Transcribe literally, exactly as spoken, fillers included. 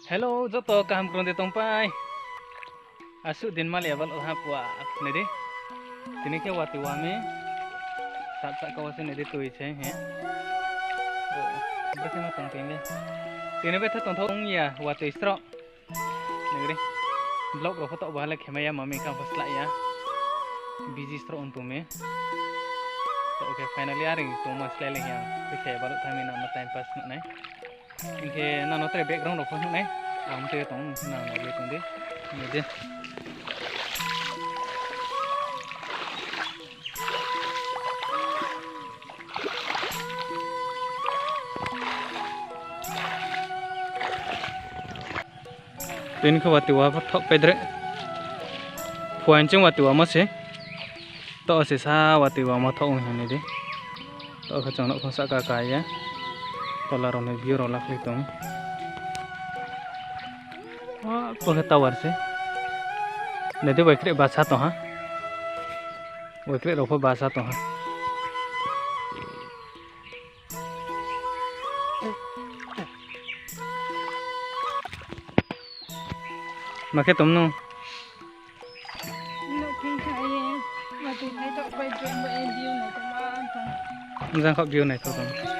Hello, joto kaham krung de tongpai? Asuh din mali abal ha pua, nai di. Tini khe watoi wa mi. Sat sat ka wo se nai di toi se he. Brekhe no tong tini. Tini betha tongthou ong ya watoi sroh. Nai di. Vlog rao pho taoh bo ha le khemai ya, mami kha pho slah ya. Busy sroh ong tong mi. Taoh khe finally are tongma slái le hing ya. Khe baluh thanng mi nang no time pass nuh nai. Hing khe nang no tre background rao pho nuh nai. Ang tre tong nang no le tong di. Nai di. Tini khe watoi wa pho thoh pai dre. Phuaing ching watoi wamo se. Taoh se sa watoi wamo thoh ong hing nai di. Taoh khe chung nouhkhong sahka ka ye. Tola rao ni view rao lakhlai tong. Bo khe tower se. Nai di, waikreh basa tong ha. Waikreh rao pho basa tong ha. Ma khe tong no? Jang kha view naitho tong.